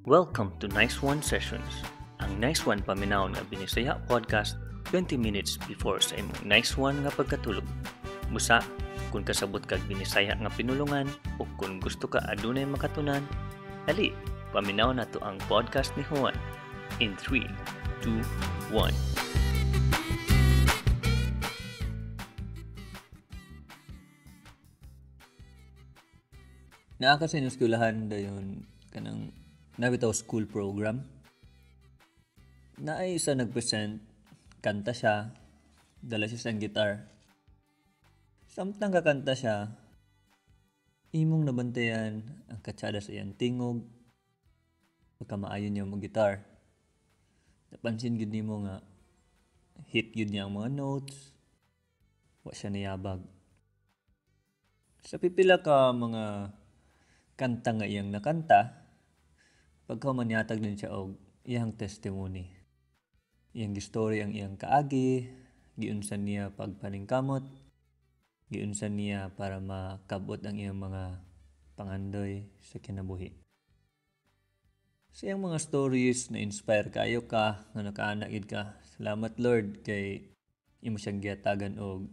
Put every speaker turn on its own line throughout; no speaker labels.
Welcome to Nice One Sessions, ang Nice One paminawon nga Binisaya podcast 20 minutes before sa imong nice one nga pagkatulog. Busa, kung kasabot kag Binisaya nga pinulungan o kung gusto ka adunay makatunan, dali, paminaw na to ang podcast ni Juan. In 3, 2, 1. Naa ka sa inyong eskwelahan dayon kanang nabitaw school program. Naay isa nagpresent, kanta siya, dala siya sa guitar. Samtang kakanta siya, imong nabantayan ang katsada sa iyang tingog, pagkamaayo niya mo guitar. Napansin gyud nimo nga hit gyud niya ang mga notes, wa siya niyabag. Sa pipila ka mga kanta nga iyang nakanta, pagka manyatag din siya og iyang testimony. Iyang gistory ang iyang kaagi, giunsa niya pagpaningkamot, giunsa niya para makabot ang iyang mga pangandoy sa kinabuhi. Sa iyang mga stories, na-inspire kayo ka, nga nakaana gid ka. Salamat Lord kay imo siyang gihatagan og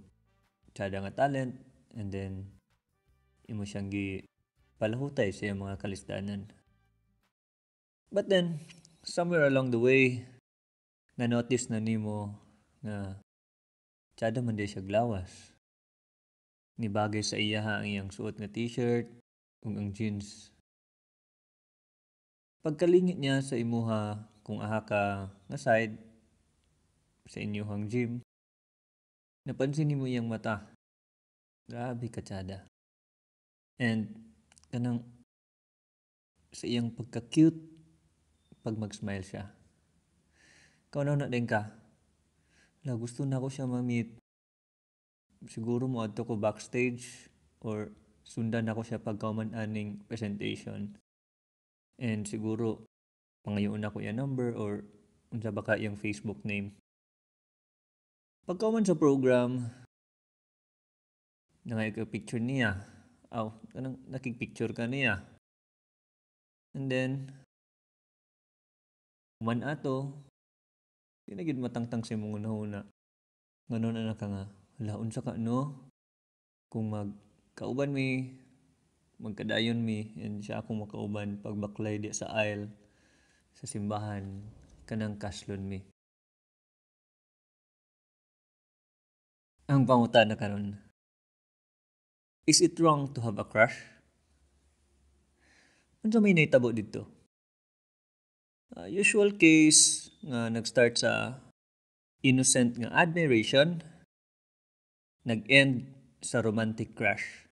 tsada nga talent, and then imo siyang gipalahutay sa iyang mga kalisdanan. But then, somewhere along the way, na-notice na nimo nga tsada man di siya glawas. Nibagay sa iya ang iyang suot nga t-shirt ug ang jeans. Pagkalingit niya sa imuha kung aha ka nga side sa inyuhang gym, napansin nimo iyang mata. Grabe ka tsada. And kanang sa iyang pagka-cute pag mag-smile siya. Ikaw na din ka. La, gusto na ko siya ma-meet. Siguro mo adto ko backstage or sundan ako siya pagkauman aning presentation. And siguro pangayoon ako iya number or unsa ba ka iyang Facebook name. Pagkauman sa program, nangay ka picture niya. Aw, kanang nakig-picture ka niya. And then man ato, di na gid matangtang sa imong hunahuna. Ngano na ka nga, hala, unsa ka no? Kung magkauban mi, magkadayon mi, and siya akong makauban pagbaklay di sa aisle, sa simbahan, kanang kaslon mi. Ang pangutana karon, is it wrong to have a crush? Unsa may nahitabo dito? Usual case nga nag-start sa innocent nga admiration, nag-end sa romantic crush.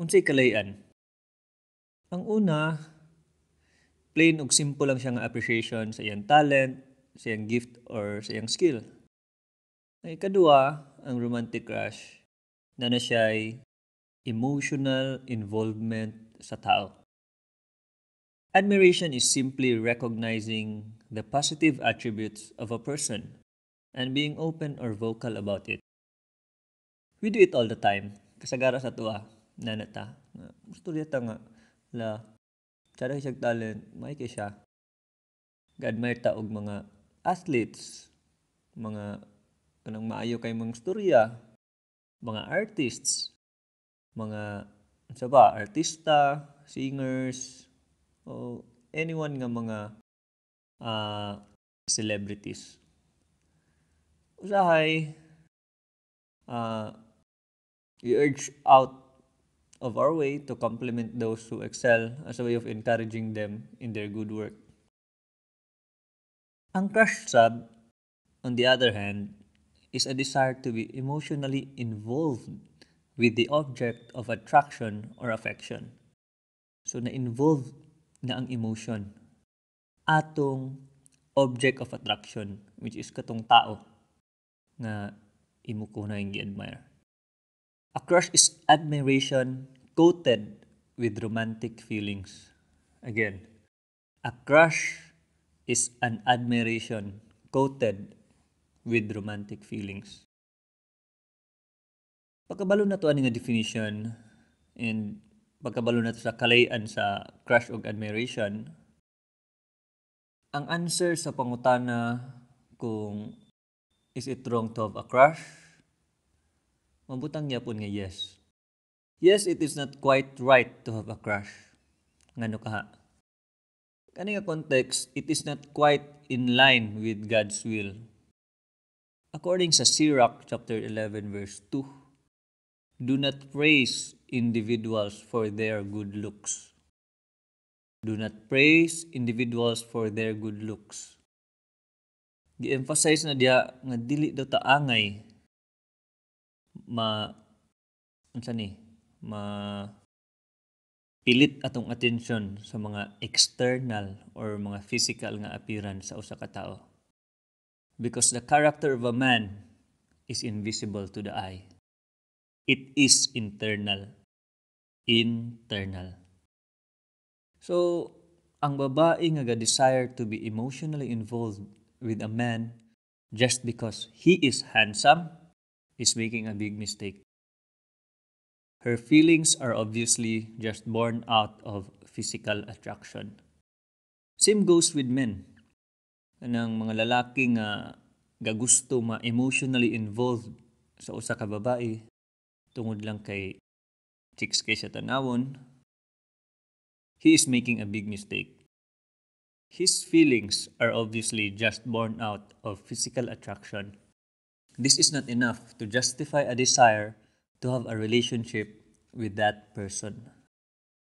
Unsay kalayan? Ang una, plain ug simple lang siya nga appreciation sa iyang talent, sa iyang gift or sa iyang skill. Ang ikaduha, ang romantic crush, na na siya'y emotional involvement sa tao. Admiration is simply recognizing the positive attributes of a person and being open or vocal about it. We do it all the time. Kasagara sa tuwa, nanata. Gusto niya ta nga, la, tsara siyang talent, may kay siya. Ga-admire ta og mga athletes, mga kanang maayo kay mga storya, mga artists, mga unsa ba, artista, singers, o anyone nga mga celebrities. Usahay, we urge out of our way to compliment those who excel as a way of encouraging them in their good work. Ang crush sub, on the other hand, is a desire to be emotionally involved with the object of attraction or affection. So, na-involved na ang emotion atong object of attraction, which is katong tao nga imo ko na gi-admire. A crush is admiration coated with romantic feelings. Again, a crush is an admiration coated with romantic feelings. Pagkabalo na to ani nga definition and pagkabalo na to sa kalayan sa crush og admiration, Ang answer sa pangutana kung is it wrong to have a crush? Mabutang gyapon nga yes. Yes, it is not quite right to have a crush. Ngano kaha? Kani nga context, it is not quite in line with God's will. According sa Sirach chapter 11 verse 2, do not praise individuals for their good looks. Do not praise individuals for their good looks. Gi-emphasize na diha nga dili daw ta angay ma unsa ni ma pilit atong atensyon sa mga external or mga physical nga appearance sa usa ka tawo. Because the character of a man is invisible to the eye. It is internal. Internal. So, ang babae nga ga-desire to be emotionally involved with a man just because he is handsome is making a big mistake. Her feelings are obviously just born out of physical attraction. Same goes with men. Kanang mga lalaki nga gagusto ma-emotionally involved sa usa ka babae tungod lang kay chicks kay siya tanawon, he is making a big mistake. His feelings are obviously just born out of physical attraction. This is not enough to justify a desire to have a relationship with that person.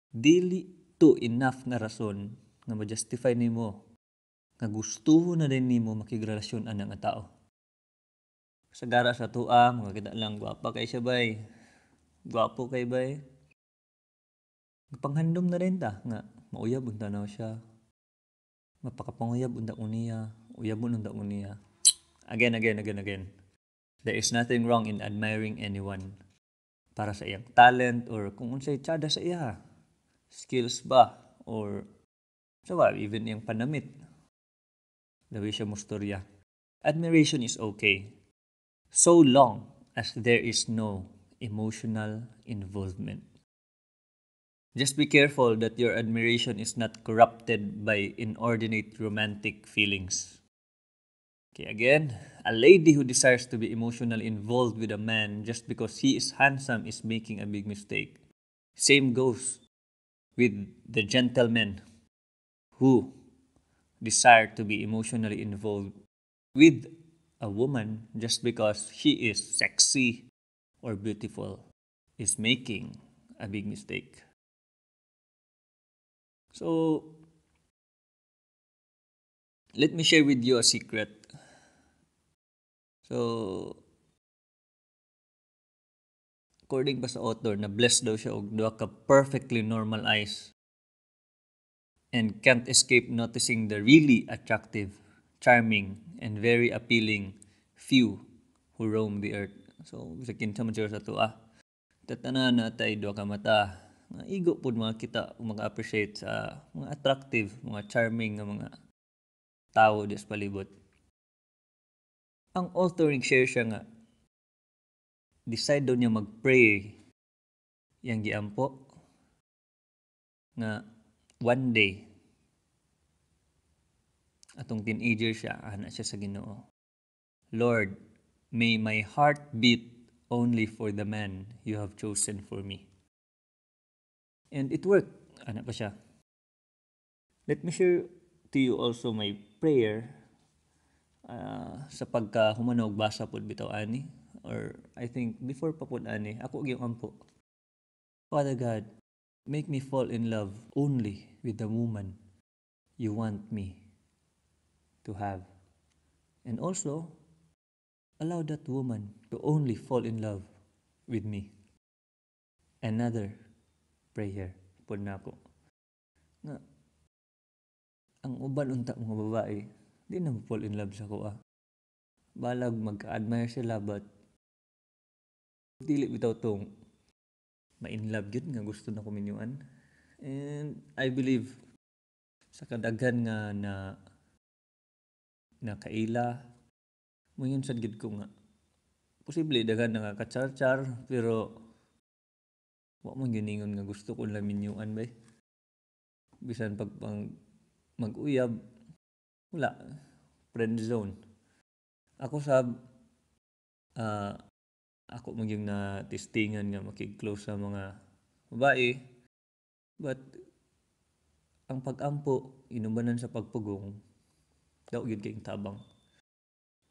Dili to enough na rason nga ma-justify nimo nga gustuhon na din nimo makigrelasyon ana nga tao. Sagara sa tua, mga kita lang, gwapa kay siya bay. Gwapo kay bay. Panghandom na rin ta nga mauyab unta na siya. Mapakapanguyab unta ko niya. Uyabon unta ko niya. Again, again, again, again. There is nothing wrong in admiring anyone para sa iyang talent or kung unsay tsada sa iya. Skills ba or sa ba, even iyang panamit. Labi siya mustorya. Admiration is okay so long as there is no emotional involvement. Just be careful that your admiration is not corrupted by inordinate romantic feelings. Okay, again, a lady who desires to be emotionally involved with a man just because he is handsome is making a big mistake. Same goes with the gentlemen who desire to be emotionally involved with a woman just because she is sexy or beautiful is making a big mistake. So, let me share with you a secret. So, according pa sa author, na blessed daw siya og duha ka perfectly normal eyes and can't escape noticing the really attractive, charming, and very appealing few who roam the earth. So, sa kinsa man siya sa tuwa. Tatanan na tay duha ka mata. Nga igo pud mga kita mga appreciate sa mga attractive, mga charming nga mga tao di sa palibot. Ang author share siya nga decide daw niya mag-pray yang giampo nga one day atong teenager siya, ana siya sa Ginoo, "Lord, may my heart beat only for the man you have chosen for me." And it worked. Ana pa siya. Let me share to you also my prayer sa pagka humanog basa pud bitaw ani, or I think before pa pud ani ako gyung ampo. "Father God, make me fall in love only with the woman you want me to have. And also, allow that woman to only fall in love with me." Another prayer pud nako. Nga ang uban unta mga babae di na mo fall in love sa akoa. Balag magka-admire sila, but dili bitaw tong ma-in love gyud nga gusto na ko minyuan. And I believe sa kadaghan nga na nakaila moingon sad gyud ko nga posible daghan nga kachar-char, pero wa man gyud ningon nga gusto ko lang minyuan bay. Bisan pag pang mag-uyab. Wala, friend zone. Ako sab ako magyung na testingan nga makig-close sa mga babae, but ang pag-ampo inubanan sa pagpugong daw gyud kayong tabang.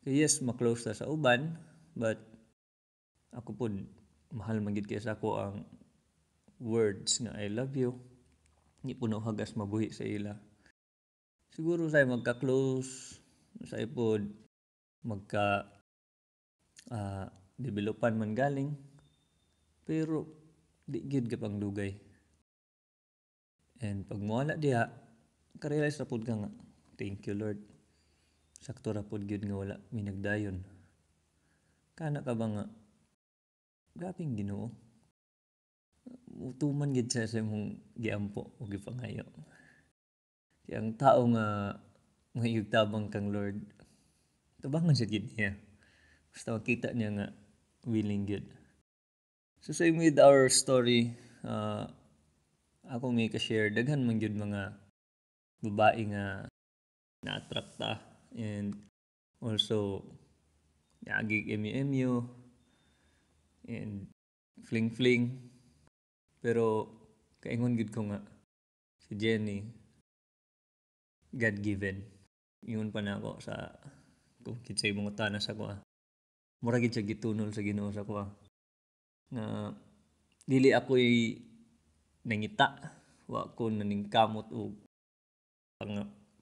Kaya yes, ma-close ta sa uban, but ako pod mahal man gyud kay sa ako ang words nga I love you. Di po na hagas mabuhi sa ila. Siguro say magka-close, say pod magka developan man galing, pero di gyud ka pang dugay. And pag mawala diha, ka-realize ra pod ka nga, thank you Lord. Sakto ra pod gyud nga wala mi nagdayon. Kana ka ba nga, grabeng Ginoo. Mutuman gyud siya sa imong giampo o gipangayo. Kaya ang tao nga mahiyog tabang kang Lord, tabangan siya gyud niya. Basta makita niya nga willing gyud. So same with our story, ako may ka-share, daghan man gyud mga babae nga na-attract ta, and also naagi MU and fling-fling. Pero kaingon gyud ko nga si Jenny, God-given. Ingon pa na ako sa kung kinsay mga tanas ako ah. Mura gid siya gitunol sa Ginoo sa ako ah. Nga dili ako'y nangita, wa ko naningkamot og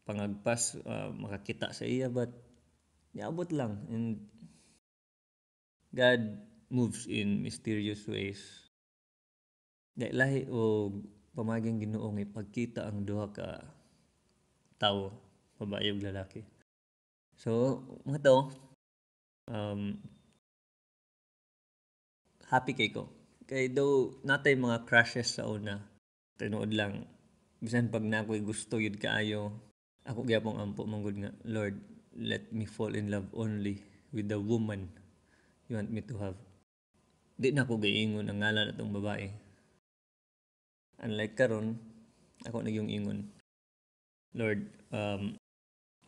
pangagpas makakita sa iya, but niabot lang. And God moves in mysterious ways. Dahil lahi og pamaging Ginoo nga ipagkita ang duha ka tawo, babae ug lalaki. So, mga to, happy kay ko. Kay daw natay mga crushes sa una. Tinuod lang, bisan pag na ako'y gusto yun kaayo, ako gyapong ampo manggod nga, Lord, let me fall in love only with the woman you want me to have. Di na ako giingon ang ngalan atong babae. Unlike karon, ako na yung ingon, Lord,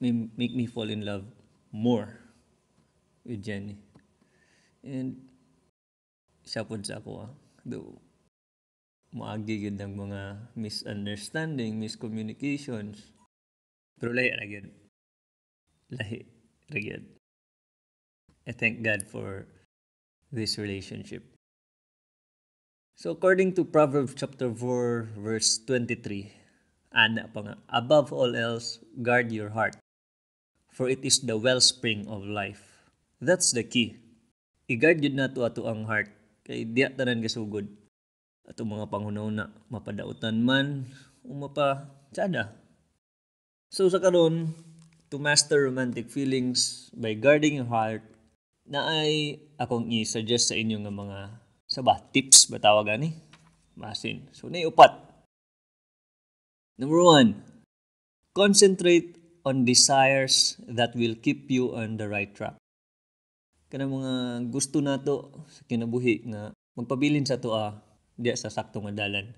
make me fall in love more with Jenny. And siya po sa ako, do maagi gyud ang mga misunderstanding, miscommunications. Pero lahi ra gyud. Lahi ra gyud. I thank God for this relationship. So according to Proverbs chapter 4 verse 23, ana pa nga, above all else, guard your heart, for it is the wellspring of life. That's the key. I-guard yun nato ato ang heart, kay diya tanan gasugod. Ato mga panghunahuna, mapadautan man, o mapatsada. So sa karon, to master romantic feelings by guarding your heart, na ay akong i-suggest sa inyo nga mga saba, tips ba tawag ani? Masin. So, naiupat. Number 1, concentrate on desires that will keep you on the right track. Kanang mga gusto nato sa kinabuhi nga magpabilin sa toa diya sa sakto nga dalan.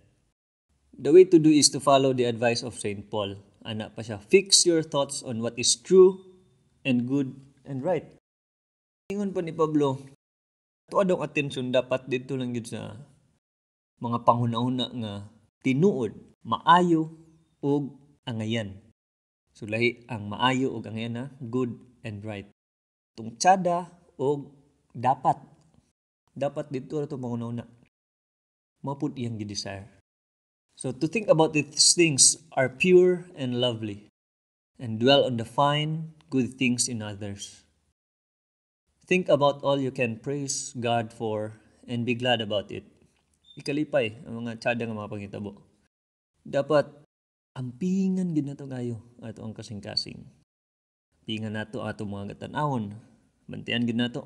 The way to do is to follow the advice of Saint Paul. Ana pa siya, fix your thoughts on what is true and good and right. Ingon pa ni Pablo, tuadong atensyon dapat dito lang yun sa mga panghuna-huna nga tinuod, maayo ug angayan. So lahi ang maayo ug angayan na good and right. Tungtsada og dapat. Dapat dito ra itong panghuna-huna. Mapud iyang gi-desire. So to think about these things are pure and lovely, and dwell on the fine, good things in others. Think about all you can praise God for and be glad about it. Ikalipay ang mga tsada nga mga pangitabo. Dapat ampingan gid nato kayo ato ang kasing-kasing. Ampingan nato atong mga gatan-awon. Bantayan gid nato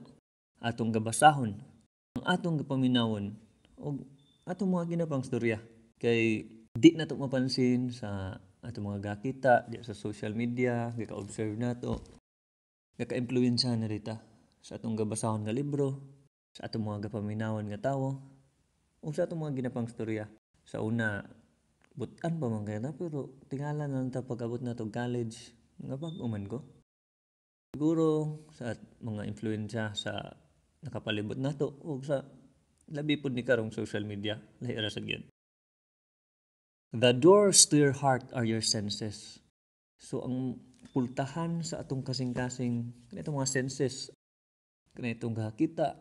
atong gabasahon, ang atong gapaminawon og atong mga ginapang storya. Kay di nato mapansin sa atong mga gakita di sa social media, gika-observe nato, gaka-impluwensya na rita sa atong gabasahon nga libro, sa atong mga gapaminawon nga tawo, o sa atong mga ginapang storya. Sa una, butan pa man kaya na, pero tingala na lang ta pag-abot na to college, Nga bag-o man ko. Siguro sa mga influensya sa nakapalibot nato o sa labi pud ni karong social media, lahi ra sa gyud. The doors to your heart are your senses. So ang pultahan sa atong kasing-kasing kanitong mga senses, kanitong gakita,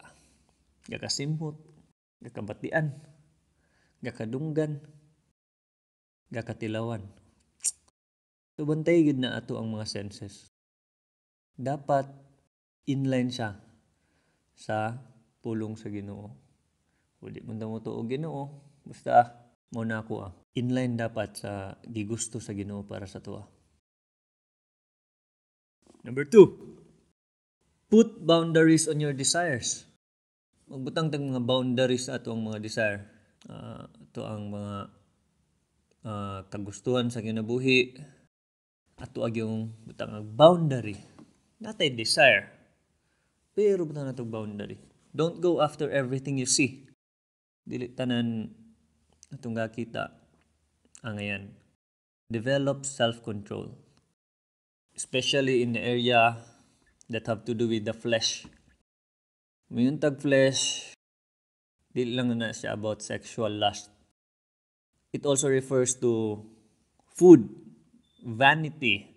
gakasimhot, gakabatian, gakadunggan, gakatilawan. So bantay gid na ato ang mga senses. Dapat inline siya sa pulong sa Ginoo. Kung di man mo tuo Ginoo, basta mo na ako ah. Inline dapat sa gigusto sa Ginoo para sa tuwa. Number 2, put boundaries on your desires. Magbutang tag mga boundaries sa atong mga desire. Ato ang mga kagustuhan sa kinabuhi. Ato agyong butang ang boundary. Natay desire, pero butang natong boundary. Don't go after everything you see. Dili tanan atong gakita angayan. Develop self-control, especially in the area that have to do with the flesh. Mayon tag flesh, dili lang na siya about sexual lust. It also refers to food, vanity,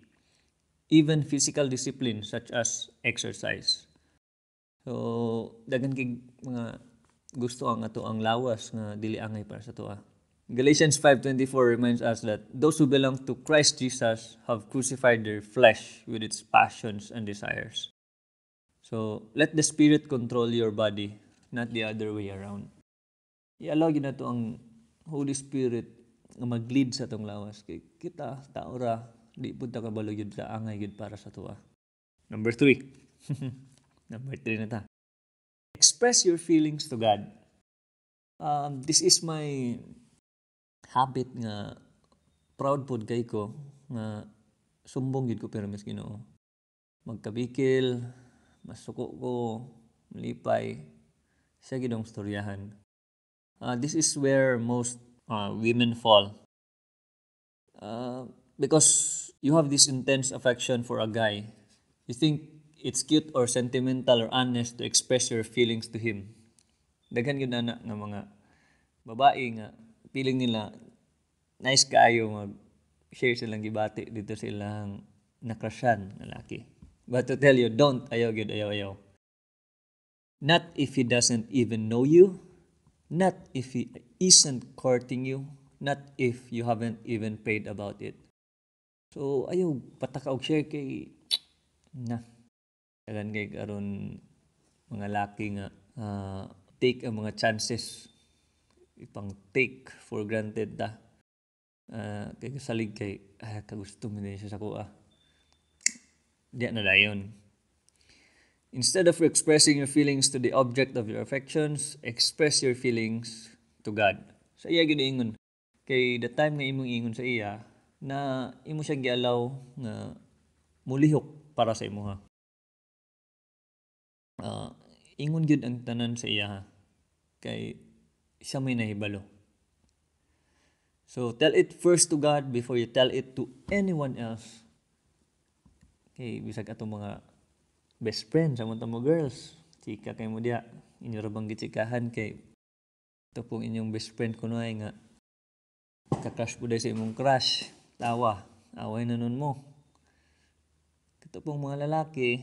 even physical discipline such as exercise. So, daghan kay mga gusto ang ato ang lawas nga dili angay para sa tuwa. Galatians 5:24 reminds us that those who belong to Christ Jesus have crucified their flesh with its passions and desires. So, let the Spirit control your body, not the other way around. I-allow gyud nato ang Holy Spirit nga mag-lead sa atong lawas. Kay kita, tao ra, di pud ta kabalo gyud sa angay gyud para sa tuwa. Number 3. Number 3 na ta. Express your feelings to God. This is my habit nga proud pod kay ko nga sumbong gyud ko pero mas Ginoo. Magkabikil, masuko ko, malipay, siya gyud ang storyahan. This is where most women fall. Because you have this intense affection for a guy. You think it's cute or sentimental or honest to express your feelings to him. Daghan gyud ana nga mga babae nga feeling nila nice kaayo mag-share silang gibati dito silang nakrushan nga laki. But to tell you, don't. Ayaw gyud, ayaw, ayaw. Not if he doesn't even know you. Not if he isn't courting you. Not if you haven't even prayed about it. So, ayaw, pataka og share kay, na. Daghan kay karon mga laki nga take ang mga chances. Ipang take for granted ta. Kay kasalig kay, kagusto mo din siya sa kuha. Diya na dayon. Instead of expressing your feelings to the object of your affections, express your feelings to God. Sa iya gyud ingon. Kay the time nga imong ingon sa iya, na imo siyang gialaw nga mulihok para sa imuha. Ingon gyud ang tanan sa iya ha. Kay siya may nahibalo. So tell it first to God before you tell it to anyone else. Kay bisag atong mga best friend sa mga mo girls, chika kay mo diha, inyo ra bang gichikahan kay ito pong inyong best friend kuno ay nga ka-crush po dahil sa imong crush. Tawa, away na nun mo. Ito pong mga lalaki,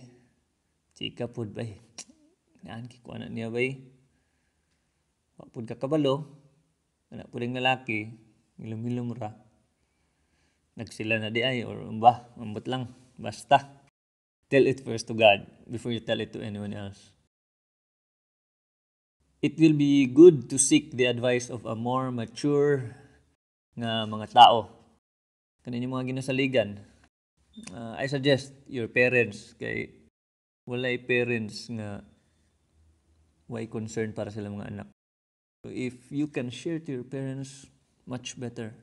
chika pod bay. Naan kikuha na niya bay. Wa pod kakabalo, ana pod ang lalaki, hilom-hilom ra. Nagsila na di ay, or ba, ambot lang, basta. Tell it first to God before you tell it to anyone else. It will be good to seek the advice of a more mature nga mga tao. Kanin yung mga ginasaligan. I suggest your parents kay walay parents nga way concern para sa ilang mga anak. So if you can share to your parents, much better.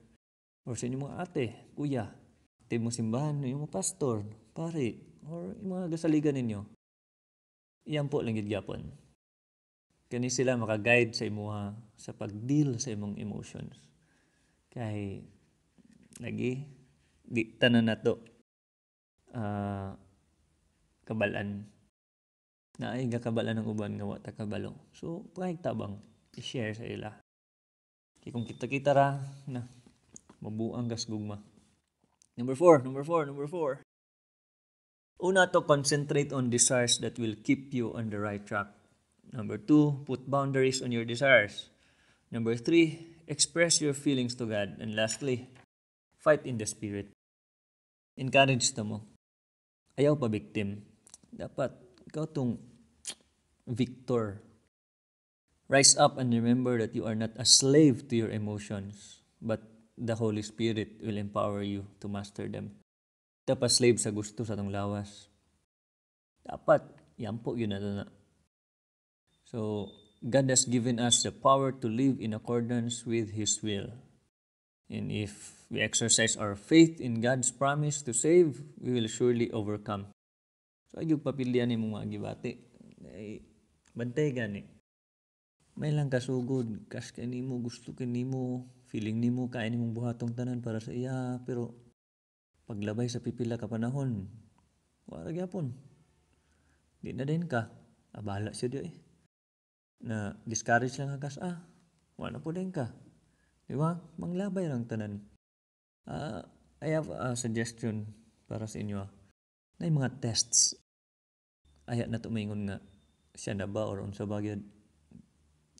Or sa inyong mga ate, kuya, ate mo simbahan, yung mga pastor, pare, or yung mga gasaligan ninyo. Iyan po lang gid gyapon. Kani sila maka-guide sa imuha sa pag-deal sa imong emotions. Kay lagi di tanan nato Kabalan. Naay gakabalan ng uban nga wa ta kabalo. So, pangayag tabang i-share sa ila. Kay kung kita-kita ra na mabuang gas gugma. Number four, number four, number four. Una to, concentrate on desires that will keep you on the right track. Number two, put boundaries on your desires. Number three, express your feelings to God. And lastly, fight in the Spirit. Encourage ta mo. Ayaw pa victim. Dapat ikaw tong victor. Rise up and remember that you are not a slave to your emotions, but the Holy Spirit will empower you to master them. Dapat slave sa gusto sa atong lawas. Dapat, yampo yun na na. So, God has given us the power to live in accordance with His will. And if we exercise our faith in God's promise to save, we will surely overcome. So, ay papilian ni mong mga gibati. Ay, bantay gani. May lang kasugod, kas kay nimo, gusto kay nimo, feeling nimo kaya nimong buhatong tanan para sa iya, pero paglabay sa pipila ka panahon, wala gyapon. Di na din ka. Abala siya di eh. Na discourage lang ka kas wala po din ka. Di ba? Manglabay lang tanan. I have a suggestion para sa inyo. Na yung mga tests. Aya na tumingon nga siya na ba or unsa ba gyud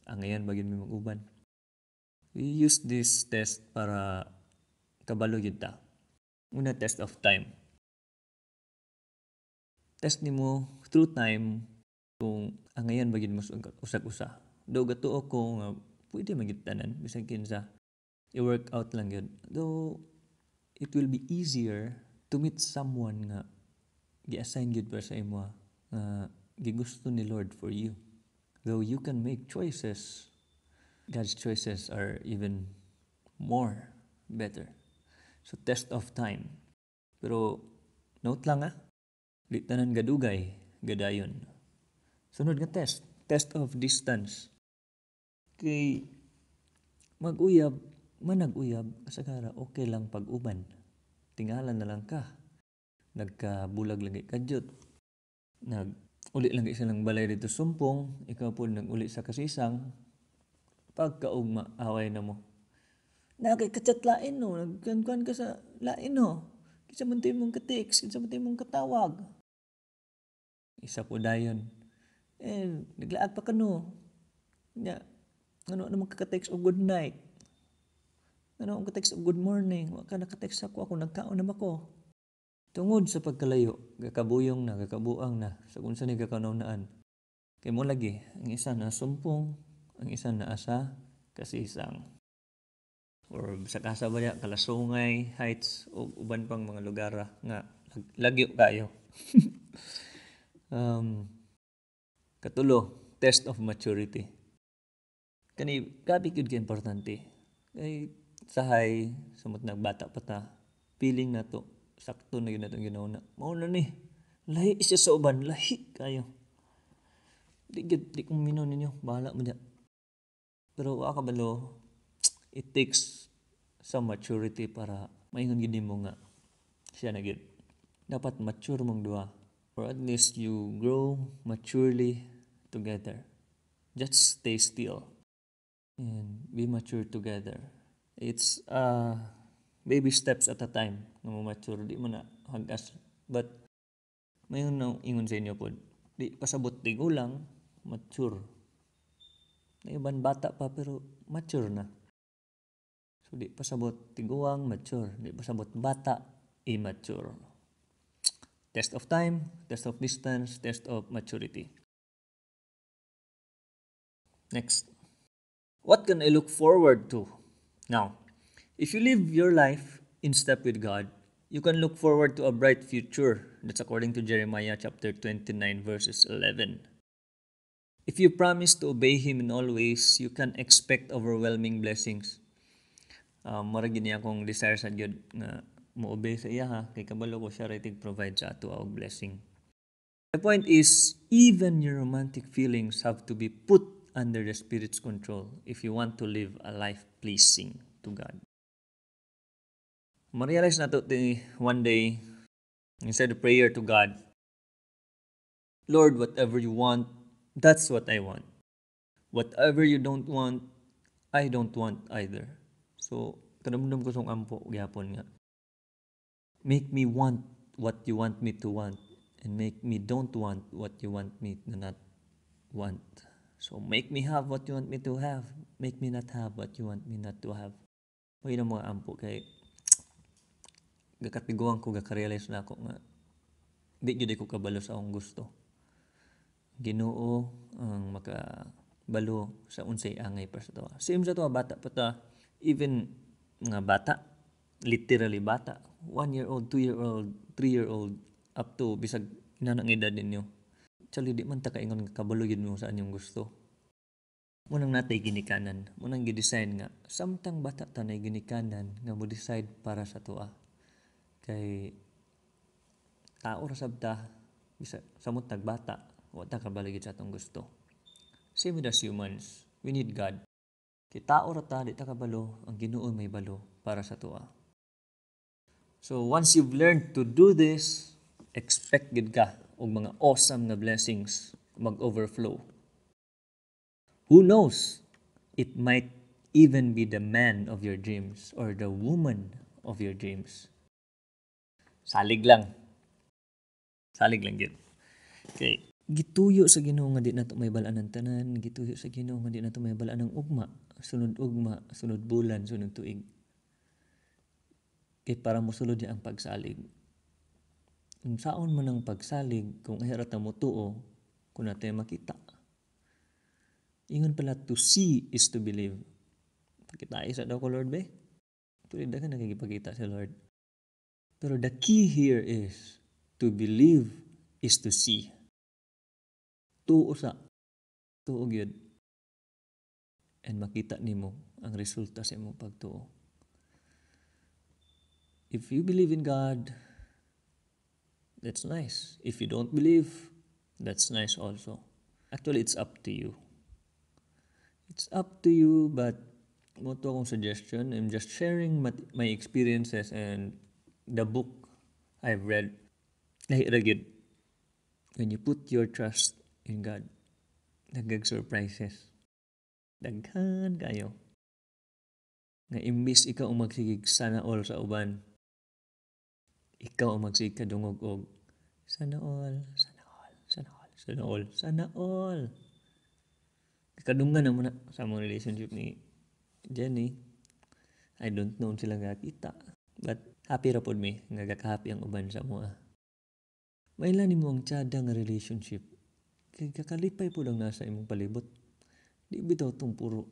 angayan ba gyud mi mag-uban. We use this test para kabalo gyud ta. Una, test of time. Test nimo through time kung angayan ba gyud mo usag-usa. Do gatuo ko nga pwede man gyud tanan bisan kinsa. I-work out lang gyud. Though it will be easier to meet someone nga gi-assign gyud para sa imo nga gigusto ni Lord for you. Though you can make choices, God's choices are even more better. So, test of time. Pero, note lang di tanan gadugay, gadayon. Sunod nga test, test of distance. Kay mag-uyab, manag-uyab, kasagara, okay lang pag-uban. Tingalan na lang ka. Nagkabulag lang kadyot. Nag-uli lang silang balay dito sumpong, ikaw po nag-uli sa Kasisang, pagkaugma, away na mo. Nakikachat lain no, nagkankan ka sa lain no. Kinsa man mong ka-text, kinsa man mong katawag. Isa po dayon. Eh, naglaag pa ka no. Nya, ano naman ka-text og good night? Ano ang ka-text og good morning? Wa ka naka-text ako, ako nagkaon na ba ko? Tungod sa pagkalayo, gakabuyong na, gakabuang na, sa kung saan gakanawnaan. Kay mo lagi, ang isa na sumpong, ang isa na asa, Kasisang. Or sa kasa ba niya, Kalasungay Heights, o uban pang mga lugar nga lagyo kayo. Katulo, test of maturity. Kani, grabe gyud ka importante. Kay sahay, sumot nagbata pa ta, feeling na to, sakto na yun na itong ginawa na. Mao na ni, lahi siya sa uban, lahi kayo. Di gyud, di kong minaw ninyo, bahala mo dya. Pero wa kabalo, it takes some maturity para maingon gyud nimo nga siya na gyud. Dapat mature mong duha. Or at least you grow maturely together. Just stay still and be mature together. It's baby steps at a time nga mo mature, di mo na hagas. But mayon na ingon sa inyo pod, di pasabot tigulang, mature. Na iban bata pa pero mature na. So di pasabot tiguang, mature. Di pasabot bata, immature. Test of time, test of distance, test of maturity. Next. What can I look forward to? Now, if you live your life in step with God, you can look forward to a bright future. That's according to Jeremiah chapter 29 verses 11. If you promise to obey Him in all ways, you can expect overwhelming blessings. Mura gini akong desire sa gyud nga mo-obey sa iya ha, kay kabalo ko siya ra provide sa ato og blessing. The point is, even your romantic feelings have to be put under the Spirit's control if you want to live a life pleasing to God. Ma-realize na to one day He said a prayer to God. "Lord, whatever you want, that's what I want. Whatever you don't want, I don't want either." So, kanamdam ko sa ampo gyapon nga, make me want what you want me to want and make me don't want what you want me to not want. So, make me have what you want me to have. Make me not have what you want me not to have. May na mga ampo kay gakatiguan ko, gakarealize na ako nga di gyud ko kabalo sa akong gusto. Ginoo ang makabalo sa unsay angay para sa tawa. Same sa tawa, bata pa ta, even nga bata, literally bata, 1 year old, 2 year old, 3 year old, up to bisag inana ang edad ninyo. Actually, di man ta kaingon nga kabalo gyud mo sa inyong gusto. Munang natay ginikanan, munang gi-design nga samtang bata ta nay ginikanan nga mo decide para sa tuwa. Kay tao ra sab ta, bisa samot nagbata, wa ta kabalo gyud sa atong gusto. Same with us humans, we need God. Kay tao ra ta, di ta kabalo, ang Ginoo may balo para sa tuwa. So once you've learned to do this, expect gid ka og mga awesome nga blessings mag-overflow. Who knows? It might even be the man of your dreams or the woman of your dreams. Salig lang. Salig lang gyud. Okay. Gituyo sa Ginoo nga di nato may balaan ang tanan, gituyo sa Ginoo nga di nato may balaan ang ugma, sunod ugma, sunod bulan, sunod tuig. Kay para mosulod niya ang pagsalig. Kung saon man ang pagsalig, kung ay ra ta mo tuo, kung natay makita. Ingon pala, to see is to believe. Pakita isa daw ko, Lord, be. Tuloy daghan nagigipakita si Lord. Pero the key here is, to believe is to see. Tuo sa. Tuo gyud. And makita nimo ang resulta sa imong pagtuo. If you believe in God, that's nice. If you don't believe, that's nice also. Actually, it's up to you. It's up to you, but mo to akong suggestion. I'm just sharing my experiences and the book I've read. Lahi ra gyud. When you put your trust in God, daghang surprises. Daghan kayo. Nga imbis ikaw ang magsigig sana all sa uban, ikaw ang magsigig kadungog og sana all, sana all, sana all, sana all, sana all. Kadungan na mo na sa among relationship ni Jenny. I don't know sila nga kita. But happy ra pod mi nga gakahappy ang uban sa amoa. Maila nimo ang tsada nga relationship. Kay kakalipay pod ang nasa imong palibot. Di bitaw tong puro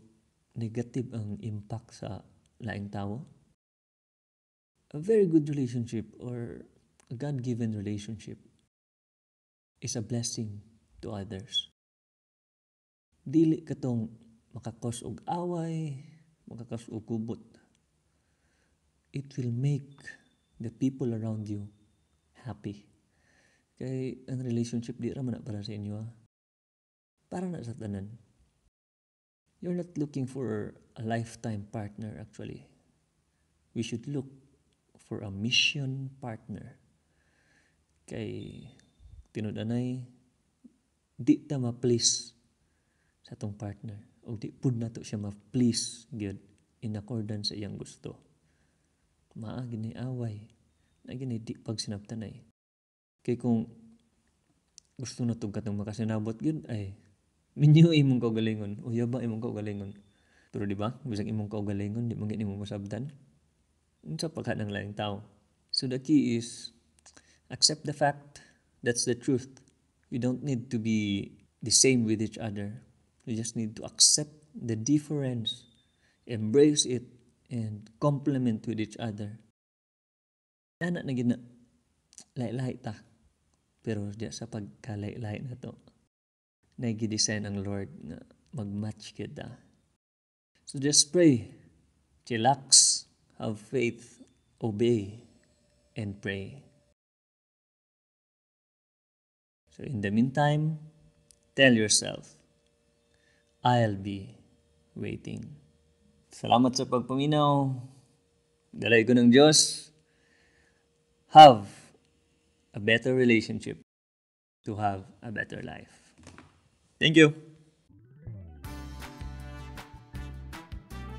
negative ang impact sa laing tawo. A very good relationship or a God-given relationship is a blessing to others. Dili katong makakos og away, makakos og kubot. It will make the people around you happy. Kay ang relationship di ra man na para sa inyo. Ha? Para na sa tanan. You're not looking for a lifetime partner actually. We should look for a mission partner. Kay tinud-anay di ta ma-please sa atong partner o di pud nato siya ma-please gyud in accordance sa iyang gusto. Maa gini away, na gini di pagsinabtanay. Kay kung gusto na tong katong makasinabot gyud ay minyo imong kaugalingon, uyaba imong kaugalingon. Pero di ba, bisag imong kaugalingon di man gyud nimo masabtan. Unsa pa ka ng laing tao. So the key is accept the fact. That's the truth. We don't need to be the same with each other. We just need to accept the difference, embrace it, and complement with each other. Ana na gina, lahi-lahi ta. Pero diya sa pagkalahi-lahi na to, nagi-design ang Lord nga mag-match kita. So just pray, chillax, have faith, obey, and pray. So in the meantime, tell yourself, I'll be waiting. Salamat sa pagpaminaw. Dalay ko ng Diyos. Have A better relationship to have a better life. Thank you!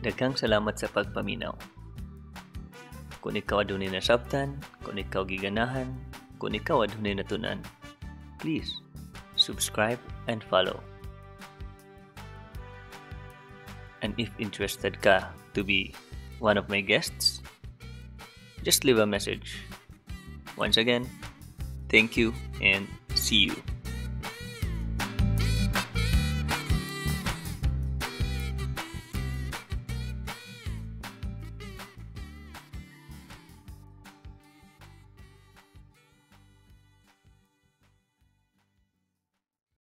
Daghang salamat sa pagpaminaw. Kung ikaw adunay nasabtan, kung ikaw giganahan, kung ikaw adunay natun-an, please subscribe and follow. And if interested ka to be one of my guests, just leave a message. Once again, thank you and see you.